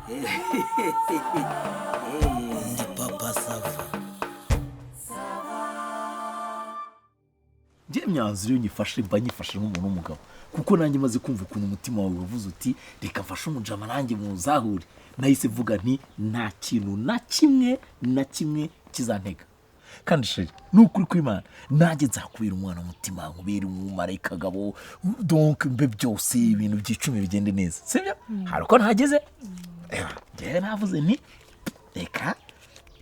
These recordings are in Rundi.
Ndi Papa Sava. Njye imyanzuro iyo nyifashe, mba nyifashe nk'umuntu w'umugabo, kuko nanjye maze kumva ukuntu umutima wawe wavuze uti: "Reka mfashe umujama nanjye muzahure," nahise mvuga nti: "Nta kintu na kimwe na kimwe kizantega." Kandi chérie, ni ukuri kw'Imana, nanjye nzakubera umwana w'umutima, nkubere umumarayika gabo, donc mbe byose, ibintu by'icumi bigende neza, sibyo? Hari uko ntageze. Eba, njyewe navuze nti: "Reka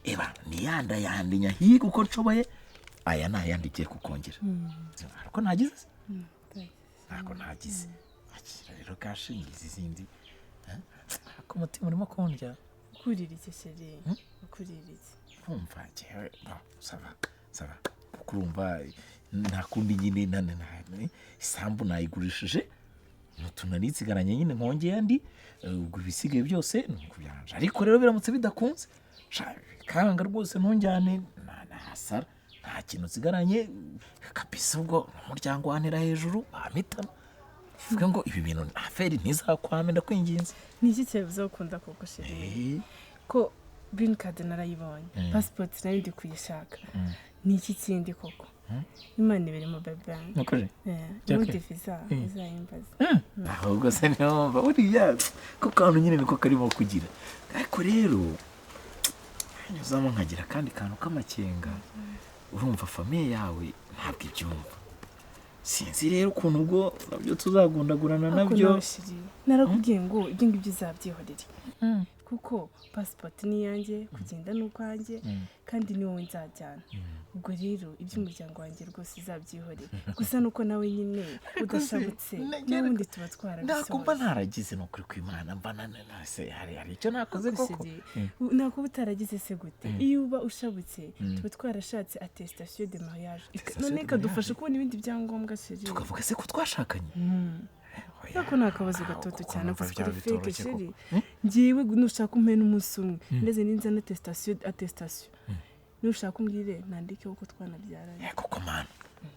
eba niyanda yandi nyahiga uko nshoboye." Aya ni ayandi igiye kukongera. Hari uko ntagize se? Ntabwo ntagize. Akira rero cash, ngizi izindi. Ariko umutima urimo kundya. Ukurira iki, chéri? Ukurira iki? Kumva njyewe, no, ça va, ça va, kuko urumva nta kundi nyine, isambu nayigurishije, utu nsigaranye nyine nkongeye andi. Ubwo ibisigaye byose ni ukubyanja. Ariko rero biramutse bidakunze, sha, kanga rwose, ntunjyane nahasara, nta kintu nsigaranye kabisa. Ubwo umuryango wantera hejuru, bampitana. Bivuge ngo ibi bintu affaire ntizakwame, ndakwinginze. Ni iki cyabuze gukunda koko, chéri? Ko green card narayibonye, passport nayo ndi kuyishaka, ni iki kindi koko? Imana ibiri mu bebe. Nukuri. Ubundi visa uzayimbaza. Ahubwo se niyo mpamvu buriya ko kantu nyine niko karimo kugira. Ariko rero nyuzamo nkagira akandi kantu k'amakenga. Urumva famille yawe ntabwo ibyumva. Sinzi rero ukuntu ubwo nabyo tuzagundagurana Ariko nabyo. nawe chéri, narakubwiye ngo ibyo ngibyo uzabyihorere, kuko pasipoti ni iyanjye, kugenda ni ukwanjye, kandi ni wowe nzajyana. Ubwo rero iby'umuryango wanjye rwose uzabyihorere. Gusa nuko nawe nyine udashabutse, n'ubundi tuba Nakumva twarabisohoye. ntaragize, ni ukuri kw'Imana, mba se hari icyo nakoze koko? Nakuba utaragize se gute? Iyo uba ushabutse, tuba twarashatse attestation de mariage. Attestation None de ikadufasha mariage. kubona ibindi byangombwa, chéri. Tukavuga se ko twashakanye? Oya, Ariko ni akabazo gatoto kuko cyane. numva Kuko byaba kuri fake. bitoroshye Chéri, koko. ngewe nushaka umpe n'umunsi umwe, ndetse ninzana attestation, nushaka umbwire nandikeho ko twanabyaranye. Koko mana!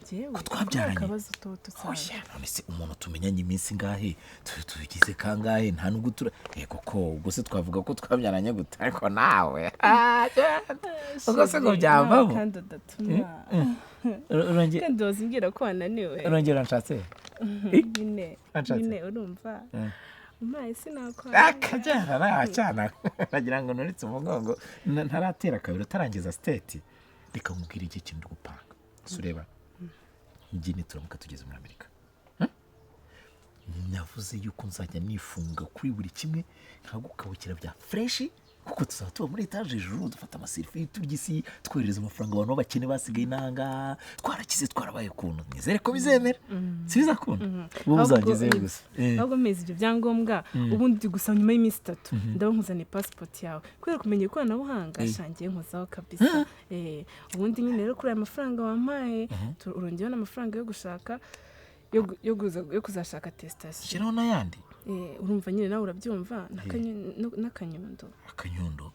Njyewe Ko twabyaranye? akabazo toto cyane. Oya, none se umuntu tumenyanye iminsi ingahe, tugize kangahe, nta nubwo tura, yego ko ubwo se twavuga ko twabyaranye gute? Ariko nawe, ubwo se ngo byavamo? Kandi udatuma Urongera kandi wazimbwira ko wananiwe. Urongera nshatse. Nyine. Anshatse. Nyine urumva umpaye sinakwanga. Akajyana nacyana, nagira ngo nuritse umugongo, ntaratera kabiri utarangiza siteti. Reka nkubwire igihe kintu ndi gupanga. Si ureba njye, nituramuka tugeze muri Amerika, Navuze yuko nzajya nifunga kuri buri kimwe, nkagukabukira bya fresh, kuko tuzaba tuba muri etaje hejuru, dufata ama selfie, turya isi, twohereza amafaranga abantu b'abakene basigaye inanga. Twarakize, twarabaye ukuntu. Nizere ko bizemera. Si bizakunda wowe, uzangezeyo gusa. Ahubwo mezi ibyo byangombwa, ubundi gusa nyuma y'iminsi 3 ndaba nkuzaniye pasipoti yawe, kubera kumenya ikoranabuhanga shangiye nkozaho kabisa. Ubundi nyine rero kuri aya mafaranga wampaye, urongeyeho n'amafaranga yo gushaka yo kuzashaka attestation. Shyiraho n'ayandi. Urumva nyine nawe urabyumva, n'akanyundo. Akanyundo?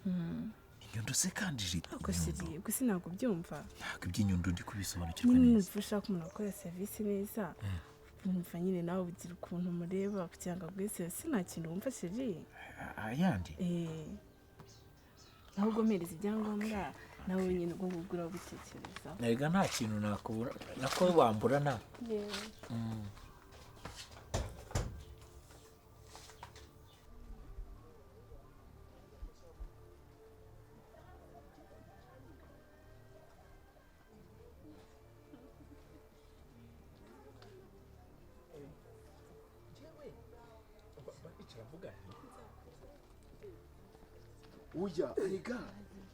Inyundo se kandi jita? Ariko chéri, ubwo sinabwo byumva. Ntabwo iby'inyundo ndi kubisobanukirwa Nyine neza. numva ushaka umuntu akora serivisi neza, wumva nyine nawe ugira ukuntu umureba kugira ngo aguhe serivisi. Nta kintu wumva, chéri? Ayandi. Ahubwo mpereza ibyangombwa, nawe nyine ubwo ngubwo urabitekerezaho. Erega nta kintu nakubura, nako wambura nawe. Oya, erega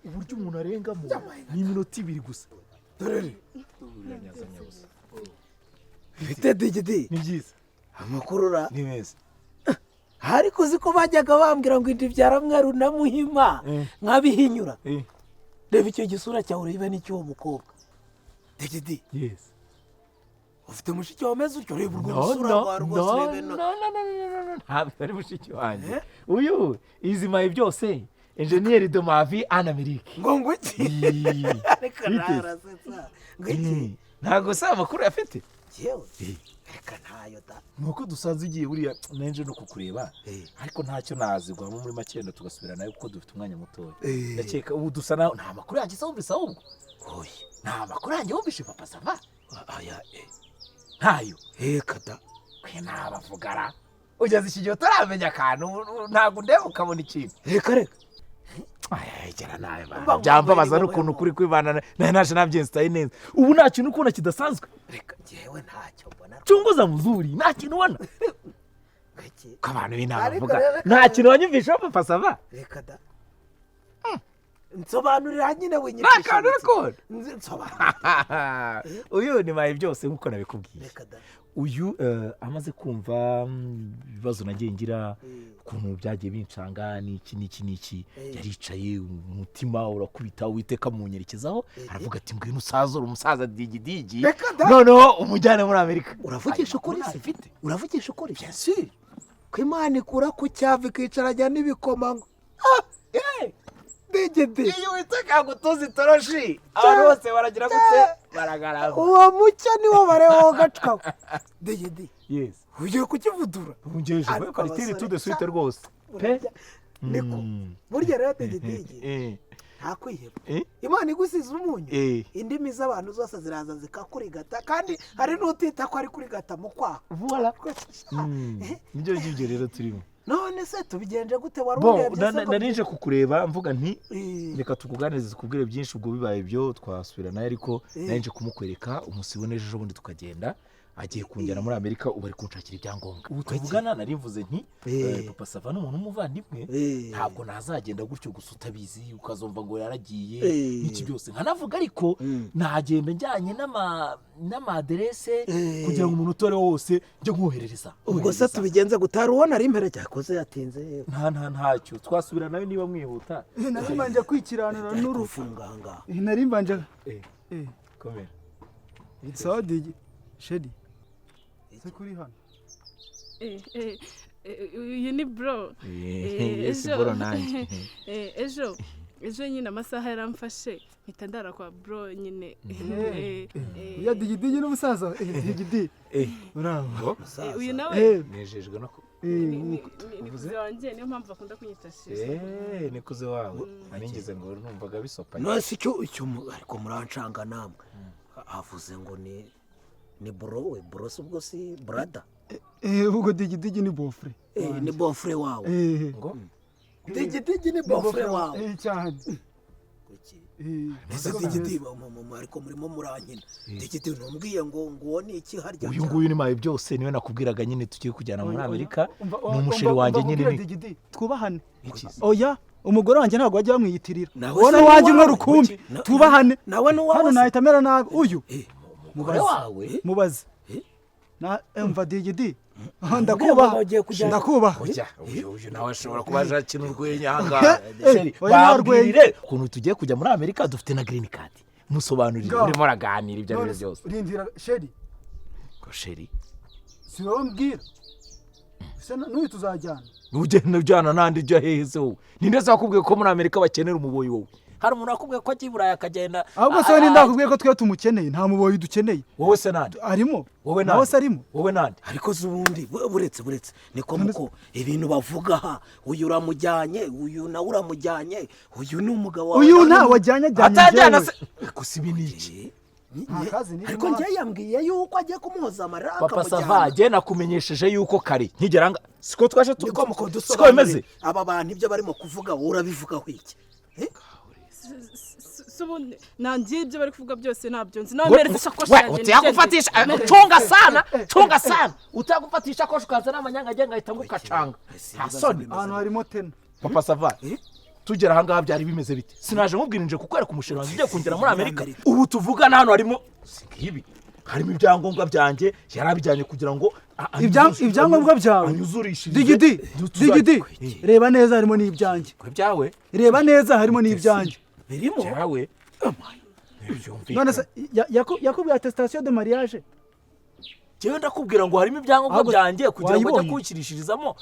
uburyo umuntu arengamo ni iminota 2 gusa. Dore bite, digidi? Ni byiza. Amakuru ra? Ni meza. Ariko uzi ko bajyaga bambwira ngo inda ibyara mweru na muhima, nkabihinyura? Reba icyo gisura cyawe, urebe n'icy'uwo mukobwa, digidi. Yes. Ufite mushiki wawe umeze utyo? Reba urwo No, rusura no, rwawe rwose, no, urebe no, no no, no, no, no, no, ntabwo ari mushiki wanjye uyu. Izimaye byose, ingénieur de ma vie en Amérique. Ngo iki? Ariko Bite? nawe urasetsa. Ngo iki? Ntabwo se amakuru afite? Yewe, reka, ntayo da. Nuko dusanze ugiye buriya nenje no kukureba, Eh. ariko ntacyo nazigwamo muri make, wenda tugasubira nayo kuko dufite umwanya mutoya. Eh. Ndakeka ubu dusa naho nta makuru yanjye se wumvise ahubwo? Oya. Nta makuru yanjye wumvise, Papa Sava? Aya, eh. Ntayo? Reka da. Kwe ntabavugara ugeze iki gihe utaramenya akantu, ntabwo undeba ukabona ikintu? Reka, reka. Gera nawe. Mba Byambabaza ngomba n'ukuntu kuri kwibana nawe naje nabyensitaye neza. Ubu nta kintu ukubona kidasanzwe? Reka, njyewe ntacyo mbona. Cunguza muzuri, nta kintu ubona? Gake. Ko abantu b'inama Ariko bavuga rero nta kintu wanyumvishaho, Papa Sava? Reka da, nsobanurira nyine, winyicisha. Nta kantu urakubona? Nsobanurira. Uyu ni maye byose nk'uko nabikubwiye. Reka da. Uyu amaze kumva ibibazo nagiye ngira, ukuntu byagiye bincanga n'iki n'iki n'iki, yaricaye umutima urakubita, Uwiteka munyerekezaho, aravuga ati: "Ngwino usazure umusaza Digidigi, Reka da. noneho umujyane muri Amerika." Uravugisha ukuri se? Mfite. Uravugisha ukuri? Bien sûr. Ko Imana ikura ku cyavu ikicaranya n'ibikomangoma. Digidi! Iyo Uwiteka yagutuza itoroshi, abantu bose baragira gute? Baragarama. Uwo mucyo niwo bareho gacwaho, Digidi. Yes. Ugiye kukivudura. Ungeje Ariko partiri abasore, tout de suite rwose pe. Niko burya rero, Digidigi, nta kwiheba. Imana igusize umunyu, indimi z'abantu zose ziraza zikakurigata, kandi hari n'utita ko ari kurigata mu kwaha. Voilà. Nibyo ngibyo rero turimo. None se tubigenje gute? Wari Bon, urebye se ngo nari nje kukureba mvuga nti reka tukuganirize tukubwire byinshi. Ubwo bibaye ibyo twasubira nayo, ariko nari nje kumukwereka umusibone ejo bundi tukagenda. Agiye kunjyana muri Amerika, ubu ari kunshakira ibyangombwa ubu tuvugana. Nari mvuze nti Papa Sava ni umuntu w'umuvandimwe, ntabwo nazagenda gutyo gusa utabizi, ukazumva ngo yaragiye n'iki byose. Nkanavuga ariko nagenda njyanye n'amaderese kugira ngo umuntu utore wose njye nkoherereza. Ubwo se tubigenze gutara ubona ari imbere cyakoze yatinze? Nta ntacyo, twasubira nayo niba mwihuta. Nari mbanje kwikiranura n'urupfu. Gufunga ahangaha. Nari mbanje Komera. Sawa Digi, chéri, se kuri hano? Uyu ni bro. Yes, bro nanjye. Ejo nyine amasaha yaramfashe mpita ndara kwa bro nyine. Ya Digidigi n'umusaza, Digidi, bravo. Uyu nawe Nejejwe no ni cousin wanjye, niyo mpamvu akunda kunyita chéri. Ni cousin wawe? Nari ngo numvaga bisopanye. None se icyo ariko murancanga namwe, avuze ngo ni bro we, bro se ubwo si brother? Ubwo Digidigi ni beau-frère. Ni beau-frère wawe? Ngo? Digidigi ni beau-frère wawe? Cyane. Kuki? Ese Digidi, ariko murimo murankina, Digidi, ntumbwiye ngo uwo ni iki harya? Uyu nguyu ni mawe byose, niwe nakubwiraga nyine tugiye kujyana muri Amerika, ni umuchéri wanjye nyine ni Digidi, twubahane. Iki se? Oya, umugore wanjye ntabwo wajya bamwiyitirira. Nawe Wowe se wanjye ni umwe uwawe? rukumbi, tubahane. Nawe ni uwawe Hano se? nahita amera nabi uyu. Umugore wawe? Mubaze na emva Digidi, ndakubaha. Bagiye kujyana. Ndakubaha. Oya, uyu nawe ashobora kuba aje akina urwenya ahangaha. Chéri, Oya, nta rwenya. bambwirire ukuntu tugiye kujya muri Amerika, dufite na green card. Musobanurire. Ngaho. Urimo uraganira ibyo ari byo None byose. Rindira chéri. Ngo chéri? Si wowe mbwira se? N'uyu tuzajyana. Ugenda ujyana n'andi ujya hehe se wowe? Ninde se wakubwiye ko muri Amerika bakenera umuboyi wowe? Hari umuntu wakubwiye ko agiye i Burayi akagenda? Ahubwo se ninde wakubwiye ko twe tumukeneye? Nta muboyi dukeneye. Wowe se nande? Arimo. Wowe Nawe nande? se arimo? Wowe nande? Ariko se ubundi buretse niko muko ibintu bavuga aha, uyu uramujyanye, uyu nawe uramujyanye, uyu ni umugabo wawe, Uyu nawe ntawe wajyanye, ajyanye Atajyana njyewe. se gusa, ibi ni iki? Nta kazi nirimo. Ariko njye yambwiye yuko agiye kumuhoza amarira Papa Sava, akamujyana. jye nakumenyesheje yuko kare nkigera nga siko twaje Niko muko siko bimeze. dusobanurire aba bantu ibyo barimo kuvuga, wowe urabivugaho iki? Si ubundi nanjye ibyo bari kuvuga byose ntabyo nzi, nawe mpereza isakoshi We, yanjye utayagufatisha. nigende. Cunga sana, cunga sana, utayagufatisha isakoshi ukazana amanyanga agenga ahita ngukacanga, nta soni. Ahantu harimo tena. Papa Sava, tugera ahangaha byari bimeze bite? Sinaje nkubwira nje kukwereka umuchéri wanjye ugiye kongera muri Amerika? Ubu tuvugana hano harimo si ngibi, harimo ibyangombwa byanjye, yarabijyanye kugira ngo Ibyangombwa byawe? anyuzurishirize. Digidi, Digidi, reba neza, harimo n'ibyanjye. Ibyawe? Reba neza, harimo n'ibyanjye. Birimo. Byawe? None se yakubwiye attestation de mariage? Njyewe ndakubwira ngo harimo ibyangombwa Ahubwo byanjye kugira ngo ajye wayibonye? kuwukirishirizamo.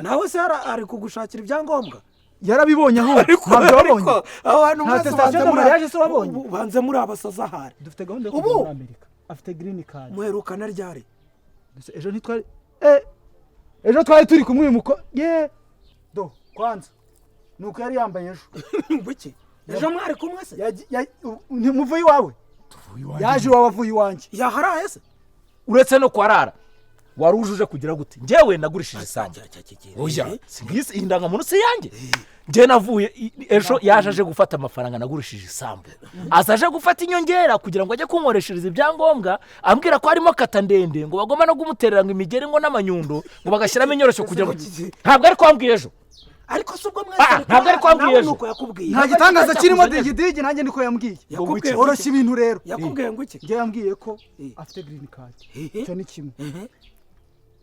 Nawe se ari kugushakira ibyangombwa? Yarabibonye aho, ntabyo wabonye? Abantu Nta mwese attestation ubanza de mariage se wabonye? Ubanze muri abasaza ahari. Dufite gahunda yo Ubu? kujya muri Amerika. Afite green card. Muherukana ryari? Mbese ejo ntitwari, ejo twari turi kumwe uyu muko ye do kwanza nuko yari yambaye ejo. Buki ejo mwari kumwe se? Ntimuvuye iwawe, yaje iwawe avuye iwanjye. Yaharaye se? Uretse no kwarara, wari ujuje kugira gute? Njyewe nagurishije isambu. Oya, singisi iyi ndangamuntu si yanjye. Njye navuye ejo yaje aje gufata amafaranga nagurishije isambu, aza aje gufata inyongera kugira ngo ajye kunkoreshereza ibyangombwa, ambwira ko harimo kata ndende, ngo bagomba no kumuterera ngo imigeri ngo n'amanyundo, ngo bagashyiramo inyoroshyo kugira ngo, ntabwo ari kwambwiye ejo. Ariko si ubwo Ah, ntabwo ari kwambwiye nawe ejo. Nuko yakubwiye. Nta gitangaza kirimo, Digidigi, nanjye niko yambwiye. Yakubwiye Oroshya ibintu rero. Yakubwiye ngo iki? Njye yambwiye ko afite green card, icyo ni kimwe,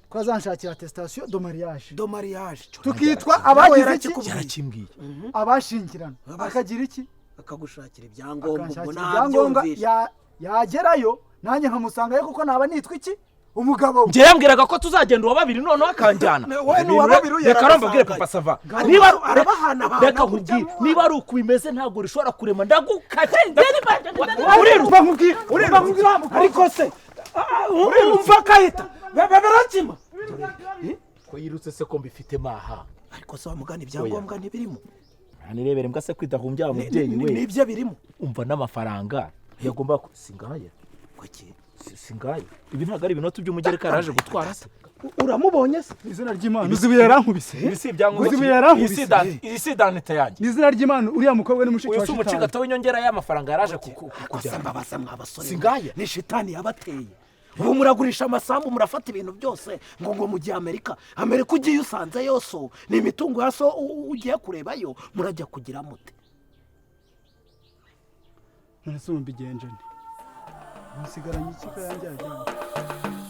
ko azanshakira attestation de mariage. De mariage. Tukitwa abagize iki? Yarakikubwiye. Yarakimbwiye. Abashingirana, akagira iki? Akagushakira ibyangombwa ubwo. Akanshakira ibyangombwa. Nabyumvise. Yagerayo nanjye nkamusangayo, kuko naba nitwa iki? Umugabo we. Njye yambwiraga ko tuzagenda uwa babiri, noneho akanjyana. Wowe ni uwa babiri, uyu Reka rambabwire, yaragusanganye. Papa Sava, Ariko niba arabahanahana reka gutya. nkubwire, niba ari uku bimeze, ntabwo rishobora kurema, ndagukate. Urumva nkubwire, urumva nkubwire wa mukobwa. Ariko se umva akahita birakima. Ko yirutse se ko mbifite maha? Ariko se wamugana, ibyangombwa ntibirimo? Nirebere mbwa se kwidahumbya wa mubyeyi we. Nibyo birimo. Umva, n'amafaranga yagomba singaye. Kuki? Singaye, ibi ntabwo ari ibinoti by'umugereka yaraje gutwara se? Uramubonye se? Mu izina ry'Imana, uzi ibuye yarankubise? Ibi si ibyangombwa. Uzi ibuye yarankubise? Iyi si identité yanjye. Mu izina ry'Imana, uriya mukobwa ni mushiki Uyu wa si shitani. umucigato w'inyongera y'amafaranga yaraje Gusa kujyana. mbabaza mwa basore. Singaya. Ni shitani yabateye. Ubu muragurisha amasambu, murafata ibintu byose ngo mugiye Amerika. Amerika ugiye usanze so ni imitungo ya so ugiye kurebayo, murajya kugira mute? None se ubu mbigenje nte? Nsigaranye iki ko yanjye yajyanye?